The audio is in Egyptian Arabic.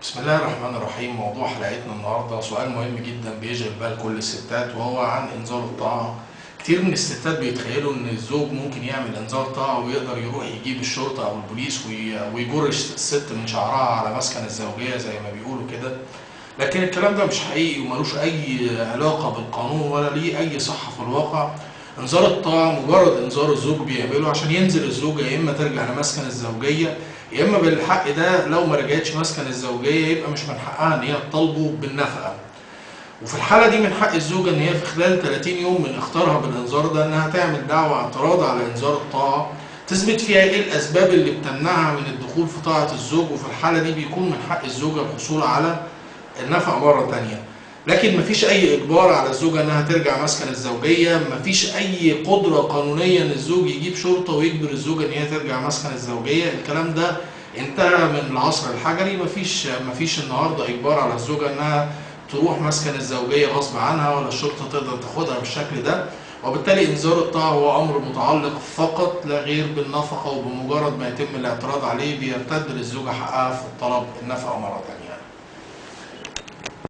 بسم الله الرحمن الرحيم. موضوع حلقتنا النهارده سؤال مهم جدا بيشغل بال كل الستات، وهو عن انذار الطاعة. كتير من الستات بيتخيلوا ان الزوج ممكن يعمل انذار طاعة ويقدر يروح يجيب الشرطة او البوليس ويجر الست من شعرها على مسكن الزوجية زي ما بيقولوا كده، لكن الكلام ده مش حقيقي وملوش اي علاقة بالقانون ولا ليه اي صحة في الواقع. انذار الطاعة مجرد انذار الزوج بيعمله عشان ينزل الزوجة يا اما ترجع لمسكن الزوجية، يا اما بالحق ده لو ما رجعتش مسكن الزوجية يبقى مش من حقها ان هي تطالبه بالنفقة. وفي الحالة دي من حق الزوجة ان هي في خلال 30 يوم من اختارها بالانذار ده انها تعمل دعوى اعتراض على انذار الطاعة تثبت فيها ايه الاسباب اللي بتمنعها من الدخول في طاعة الزوج، وفي الحالة دي بيكون من حق الزوجة الحصول على النفقة مرة ثانية. لكن مفيش اي اجبار على الزوجة انها ترجع مسكن الزوجية، مفيش اي قدره قانونية ان الزوج يجيب شرطه ويجبر الزوجة ان هي ترجع مسكن الزوجية. الكلام ده انتهى من العصر الحجري. مفيش النهارده اجبار على الزوجة انها تروح مسكن الزوجية غصب عنها، ولا الشرطة تقدر تاخدها بالشكل ده. وبالتالي انذار الطاعة هو امر متعلق فقط لا غير بالنفقة، وبمجرد ما يتم الاعتراض عليه بيرتد للزوجة حقها في الطلب النفقة مرة ثانية.